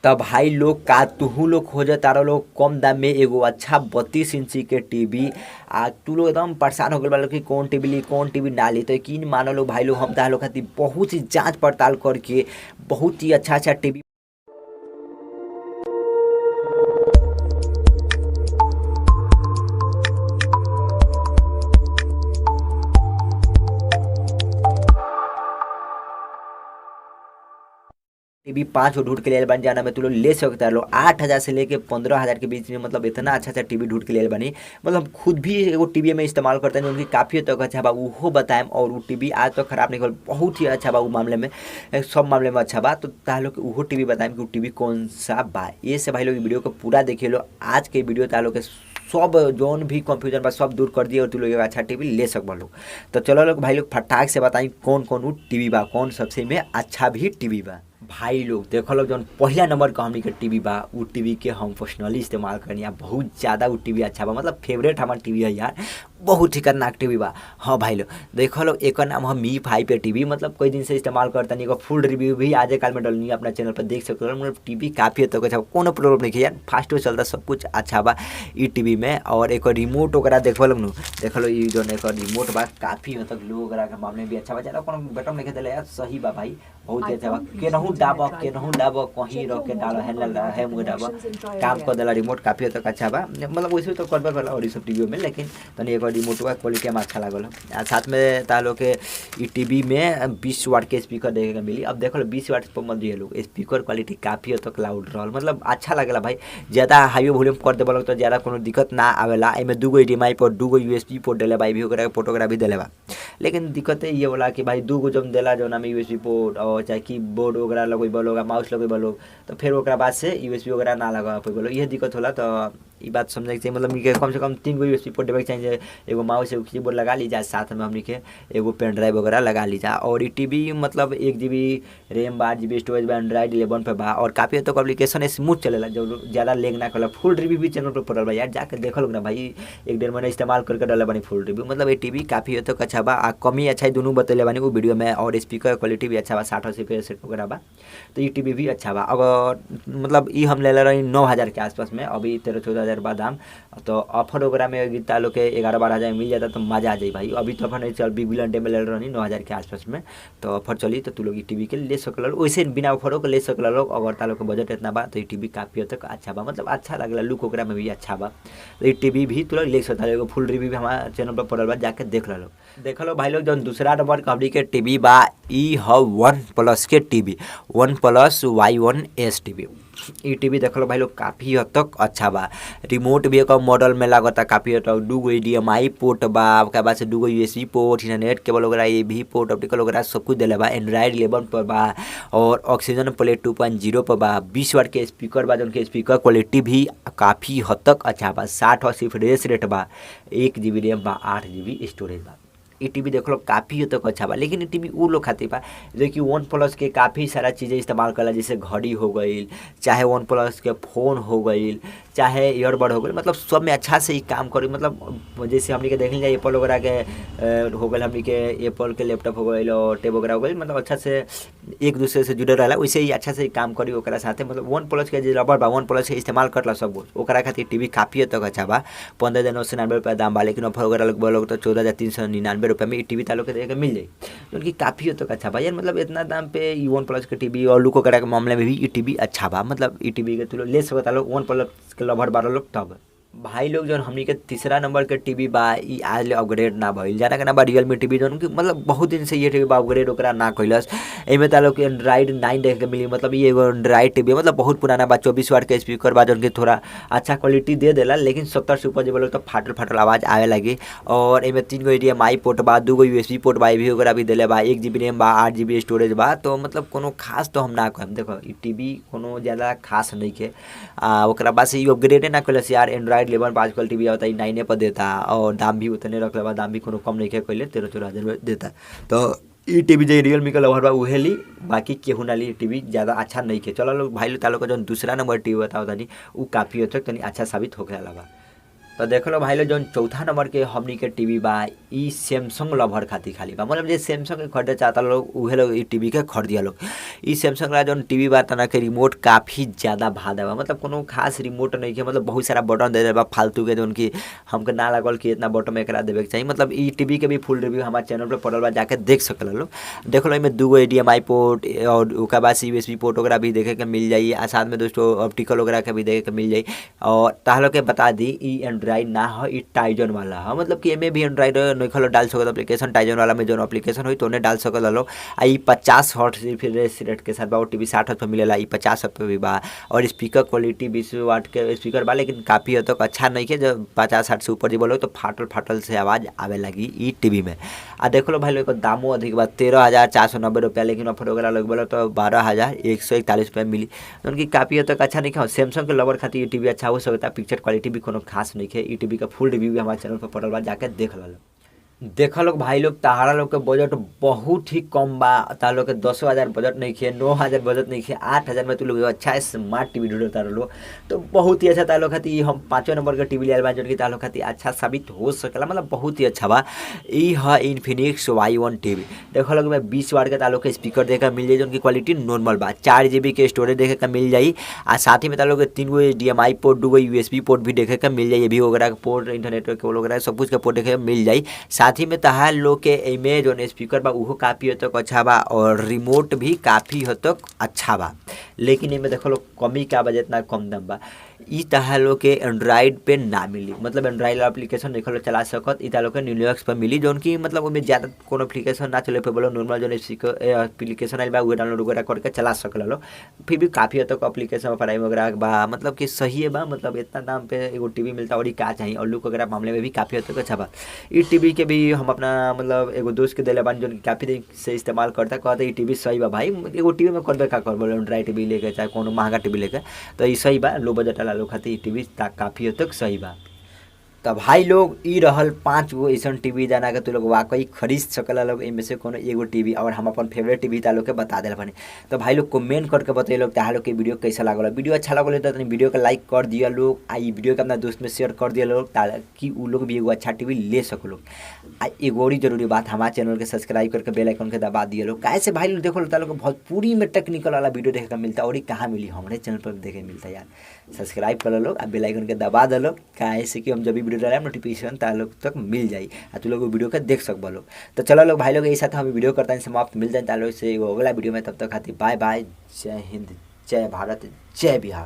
त भाई लोग का तुहू लोग खोजत तारा लोग कम दाम में एगो अच्छा 32 इंची के टीवी। आ तू लोग एकदम परेशान हो गइल बाड़ा कि कौन टीवी ली कौन टीवी ना ली। तो यकीन मानो लोग भाई लोग हम ताहा लोग खातिर बहुत ही जांच पड़ताल करके बहुत ही अच्छा अच्छा टीवी टीवी 5 गो ढूंढ के ले आइल बानी जाना में तू लोग ले सकता लोग 8,000 से लेके 15,000 के बीच में। मतलब इतना अच्छा अच्छा टीवी ढूंढ के ले आइल बानी। मतलब खुद भी एगो टीवी में इस्तेमाल करता है उनकी काफ़ी तक अच्छा बा, उहो बताएम। और उ टीवी आज तक खराब नहीं होल, बहुत ही अच्छा बा उ मामले में, सब मामले में अच्छा बा। तो ताहा लोग के उहो टीवी बताएम कि उ टीवी कौन सा बा। ये से भाई लोग वीडियो को पूरा देखे लो। आज के वीडियो ताहा लोग के सब जौन भी कंफ्यूजन बा सब दूर कर दिए और तू लोग अच्छा टीवी ले सकबा लोग। तो चलो लोग भाई लोग फटाक से बताई कौन कौन उ टीवी बा, कौन सबसे में अच्छा भी टीवी बा। भाई लोग देखो लोग जौन पहला नंबर का हमनी के टीवी बा उ टीवी के हम पर्सनली इस्तेमाल करनी आ बहुत ज़्यादा उ टीवी अच्छा बा, मतलब फेवरेट हमार टीवी है यार, बहुत ही खतरनाक टीवी बा। हाँ भाई लोग देखो लोग एक नाम हम मी 5 पे टीवी, मतलब कई दिन से इस्तेमाल करता नहीं, फुल रिव्यू भी आज काल में डलनी अपना चैनल पर देख सकते हो। मतलब टीवी काफ़ी हद तक अच्छा, कोनो प्रॉब्लम नहीं है यार, फास्ट चलता सब कुछ अच्छा बा ई टीवी में। और एक रिमोट वगैरह देखो लोग नु, देखो लो ई जौन एक रिमोट बा काफ़ी हद तक लोग वगैरह के मामले में भी अच्छा बा, ज़्यादा कोनो बटन नहीं देले यार, सही बा भाई, बहुत ही अच्छा बा। केनहू दाब केनहू दाब कहीं रख के डालो हैंडल है मुँह दाब काम कर देला रिमोट काफ़ी हद तक अच्छा बा। मतलब वैसे तो करबे करला और सब टीवी में, लेकिन तनी एक रिमोटवा क्वालिटी में अच्छा लागल। आ साथ में ता लोग के ई टीवी में 20 वाट के स्पीकर देखे के मिली। अब देखो 20 वाट पर मत दिए लोग, स्पीकर क्वालिटी काफ़ी हद तक लाउड रहल, मतलब अच्छा लगेला भाई। ज़्यादा हाई वॉल्यूम कर देबल तो ज़्यादा कोनो दिक्कत ना आवेला। एमे 2 गो HDMI पर 2 गो USB port देले बा, भी पोर्ट वगैरह भी देले बा। लेकिन दिक्कत ये होला कि भाई 2 गो जब देला जौना में USB port और चाहे कीबोर्ड वगैरह लगेबो लोग, माउस लगेबो लोग, तो फिर ओकरा बाद से USB वगैरह ना लगा पेबो लोग, इहे दिक्कत होला। तो ई बात समझे के चाहिए, मतलब कम से कम 3 गो USB port देवे के चाहिए, एगो माउस एगो कीबोर्ड लगा ली जा, साथ में हमनी के एगो पेन ड्राइव वगैरह लगा ली जा। और ई टीवी मतलब 1 GB RAM बा, 8 GB storage बा, एंड्रॉइड 11 पे बा और काफ़ी हद तक एप्लीकेशन स्मूथ चलेला, जो ज़्यादा लेग ना करला। फुल रिव्यू भी चैनल पर पड़ल बा यार, जाके देखल ना भाई, 1-1.5 महीना इस्तेमाल करके डाले बानी फुल रिव्यू। मतलब ये टीवी काफ़ी हद तक अच्छा बा, आ कमी अच्छा दोनों बतैले बानी वो वीडियो में। और स्पीकर क्वालिटी भी अच्छा बा, 60 सेट वगैरह बा, तो ये टीवी भी अच्छा बा। अगर मतलब ई हम ले रही 9,000 के आसपास में, अभी 13-14 हज़ार बा दाम। तो ऑफर वगैरह में गीता लोग के 11-12 हज़ार मिल जाता तो मज़ा आ जाए भाई। अभी तो ऑफर नहीं चल, बिग बिलियन डे में ले रही 9,000 के आसपास में, तो ऑफर चली तो तू लोग ई टीवी के ले सकल, वैसे बिना ऑफरों के ले सकल लोग। अगर ता लोग के बजट इतना बा तो ई टीवी काफ़ी हद तक अच्छा बा, मतलब अच्छा लगला, लुक वगैरह में भी अच्छा बा। तो ई टीवी भी तू लोग ले सकता, एगो फुल रिव्यू भी हमारा चैनल पर पड़ल बा, जाके देख लो। देख लो भाई लोग जौन दूसरा नंबर के हमनी के टीवी बा ई ह OnePlus के टीवी, OnePlus Y1s TV. ई टीवी देख लो भाई लोग काफ़ी हद तक अच्छा बा। रिमोट भी एक मॉडल में लागता काफ़ी हद तक, 2 गो HDMI port बा, ओकरा बाद से 2 गो USB port, internet cable वगैरह, ये भी पोर्ट, ऑप्टिकल वगैरह सब कुछ देले बा। एंड्रॉइड 11 पर बा और ऑक्सीजन प्ले 2.0 पर बा। 20 वाट के स्पीकर बा, जौन के स्पीकर क्वालिटी भी काफ़ी हद तक अच्छा बा। 60 रिफ्रेश रेट बा, 1 GB RAM बा, 8 GB storage बा। ई टीवी देख लो काफ़ी हद तक अच्छा बा। लेकिन ई टीवी उ लोग खातिर बा जो कि OnePlus के काफ़ी सारा चीज़ें इस्तेमाल करला, जैसे घड़ी हो गई, चाहे OnePlus के फ़ोन हो गई, चाहे ईयरबड हो गई, मतलब सब में अच्छा से ही काम करी। मतलब जैसे हमनी के देख ली एप्पल वगैरह के हो गई, हमनी के एप्पल के लैपटॉप हो गई और टैब वगैरह हो गई, मतलब अच्छा से एक दूसरे से जुड़ल रहला, वैसे ही अच्छा से काम करी ओकरा साथे। मतलब OnePlus के जे रबर बा, OnePlus के इस्तेमाल करला सब, ओकरा खातिर टीवी काफ़ी हद तक अच्छा बा। 15,999 रुपया दाम बा, लेकिन ऑफर वगैरह लगभग तो 14,399 रुपया में ई टीवी तालो के देखे मिल जाए, जो कि काफ़ी हद तक अच्छा बा यार। मतलब इतना दाम पे ई OnePlus के टीवी और लुक वगैरह के मामले में भी ई टीवी अच्छा बा। मतलब ई टीवी के तू लोग ले सकता लोग, OnePlus के लवर बारह लोग। तब भाई लोग जौन हमनी के तीसरा नंबर के टीवी बा ई आज ले अपग्रेड ना भइल, जाना के ना बा रियलमी टीवी, जौन कि मतलब बहुत दिन से ये टीवी बा अपग्रेड ओकरा ना कैलस। एमे ता लोग के एंड्रॉइड 9 देखे के मिली, मतलब ये एगो एंड्रॉइड टीवी मतलब बहुत पुराना बा, 24 वाट के स्पीकर बा, जौन कि थोड़ा अच्छा क्वालिटी दे देला, लेकिन 70 से ऊपर जब लोग तो फाटल फाटल आवाज़ आवे लगी। और एमे 3 गो HDMI port बा, 2 गो USB port बा, भी वगैरह भी देले बा, 1 GB RAM बा, 8 GB storage बा। तो मतलब कोनो खास तो हम ना कहम, देखो ई टीवी कोनो ज़्यादा खास नहीं के। ओकरा बाद से ई अपग्रेडे ना कैलस यार, एंड्रॉइड 11 पर आजकल टीवी आता 9 पर देता और दाम भी उतने रखले बा, दाम भी कोनो कम नहीं कैले, 13-14 हज़ार में देता। तो ई टीवी जे रियलमी के लवर बा उहे ली, बाकी केहू ना ली, टीवी ज़्यादा अच्छा नहीं के। चलो लोग भाई लोग तालो का जो दूसरा नंबर टीवी बताओ तनी उ काफ़ी हद तक तनी अच्छा साबित होके वाला बा। तो देख लो भाई लोग जौन चौथा नंबर के हमनी के टीवी बा ई सैमसंग लवर खातिर खाली बा, मतलब जे सैमसंग के खरीदे चाहता लोग उहे लोग ई टीवी के खरीदिया लोग। ई सैमसंग वाला जौन टीवी बा तना के रिमोट काफ़ी ज़्यादा भादा बा, मतलब कोनो खास रिमोट नहीं है, मतलब बहुत सारा बटन दे बा फालतू के जौन की हमके ना लागल कि इतना बटन एकरा देवे के चाहिए। मतलब ई टीवी के भी फुल रिव्यू हमारे चैनल पर पड़ल बा, जाके देख सकल लोग। देख लो एमे 2 HDMI port और ओकरा बाद USB port वगैरह भी देखे के मिल जाई, आ साथ में दोस्तों ऑप्टिकल वगैरह के भी देखे के मिल जाई। और ताहलो के बता दी ई एंड्राइड ना हो, ई टाइजन वाला हो, मतलब कि एमे भी एंड्राइड नइखल डाल सकत एप्लीकेशन, टाइजन वाला में जोन एप्लीकेशन होई तो ने डाल सकत लो। आ ई 50 हर्ट्ज रिफ्रेश रेट के साथ बा, टीवी 60 हर्ट्ज पे मिलेला, ई 50 हर्ट्ज पे भी बा। और स्पीकर क्वालिटी 20 वाट के स्पीकर बा, लेकिन काफ़ी हद तक अच्छा नहीं है, जब 50-60 से ऊपर जी बोलो तो फाटल फाटल से आवाज़ आवे लगी ई टीवी में। आ देख लो भाई लोग दामो अधिक बा 13,490 रुपया, लेकिन ऑफर वगैरह लग बोलो तो 12,141 रुपया मिली, उनकी काफ़ी हद तक अच्छा नहीं है। सैमसंग के लवर खातिर ई टीवी अच्छा हो सकता है, पिक्चर क्वालिटी भी कोनो खास नहीं है। ई टीवी का फुल रिव्यू भी हमारे चैनल पर पड़ल बा, जाके देख लो। देख लोग भाई लोग तहारा लोग के बजट बहुत ही कम बा, तार लोग के 10,000 बजट नहीं है, 9,000 बजट नहीं है, 8,000 में तू लोग अच्छा स्मार्ट टीवी ढूंढता रहो तो बहुत ही अच्छा तार लोग खातिर हम 5वें नंबर के टीवी लिया बा, जो कि तार लोग खातिर अच्छा साबित हो सकेला, मतलब बहुत ही अच्छा बा। ई है इन्फिनिक्स Y1 TV. देख लोग में 20 वाट के तार लोग के स्पीकर देखे मिल जाए, जो क्वालिटी नॉर्मल बा, 4 GB के स्टोरेज देखे के मिल जाई, आ साथ ही में तार लोग के 3 गो HDMI port, 2 गो USB port भी देखे के मिल जाए, ये भी वगैरह पोर्ट, इंटरनेट केबल वगैरह सब कुछ के पोर्ट देखे के मिल जाई। साथ ही में तहार लोग के एमे जोन स्पीकर बा उहो काफ़ी हद तक अच्छा बा और रिमोट भी काफ़ी हद तक अच्छा बा, लेकिन एमे देखो लोग कमी का बा, जितना कम दाम बा ई तहार लोग के एंड्राइड पे ना मिली, मतलब एंड्राइड एप्लीकेशन देखो लोग चला सकत, ई तहार लोग के लिनक्स पर मिली, जोन की मतलब ओमे ज़्यादा कोनो एप्लीकेशन ना चले पे बोलो, नॉर्मल जोन एप्लीकेशन आइल बा उहे डाउनलोड वगैरह करके चला सकल लो। फिर भी काफ़ी हद तक एप्लीकेशन पढ़ाई वगैरह बा, मतलब कि सही है बा, मतलब इतना दाम पे एगो टीवी मिलता और का चाहिए। और लुक वगैरह मामले में भी काफ़ी हद तक अच्छा बा। ई टीवी के भी हम अपना मतलब एगो दोस्त के दिले बानी जोन काफ़ी दिन से इस्तेमाल करता, कहता ई टीवी सही बा भाई, एगो टीवी में करबे का करबो, एंड्राइड टीवी लेके चाहे कोनो महंगा टीवी लेके, तो ई सही बा, लो बजट वाला लोग खातिर ई टीवी काफ़ी हद तक सही बा। तो भाई लोग ई रहल 5 गो ऐसा टीवी जाना के तू लोग वाकई खरीद सकला लोग, इनमें से कोनो एगो टीवी, और हम अपन फेवरेट टीवी ता लोग के बता दिल बने। तो भाई लोग कमेंट करके बताइए लोग ताहा लोग के वीडियो कैसा लागल। वीडियो अच्छा लागल तो वीडियो के लाइक कर दिया लोग, आ ई वीडियो के अपना दोस्त में शेयर कर दिया लोग, ताकि उ लोग भी एगो अच्छा टीवी ले सको लोग। आ एगो और जरूरी बात, हमारे चैनल के सब्सक्राइब करके बेल आइकन के दबा दिया लोग। कैसे भाई लोग देखो ता लोग भोजपुरी में टेक्निकल वाला वीडियो देखे का मिलता, और कहाँ मिली हमारे चैनल पर देखे मिलता यार। सब्सक्राइब कर लो आ बेल आइकन के दबा दो, काहे कि हम जब भी वीडियो डालें नोटिफिकेशन ता लोग तक मिल जाए आ तू लोग वीडियो के देख सकबो लोग। तो चलो लोग भाई लोग यही साथ हम वीडियो करते हैं समाप्त, मिल जाए ता लोग से अगला वीडियो में, तब तक खातिर बाय बाय, जय हिंद, जय भारत, जय बिहार।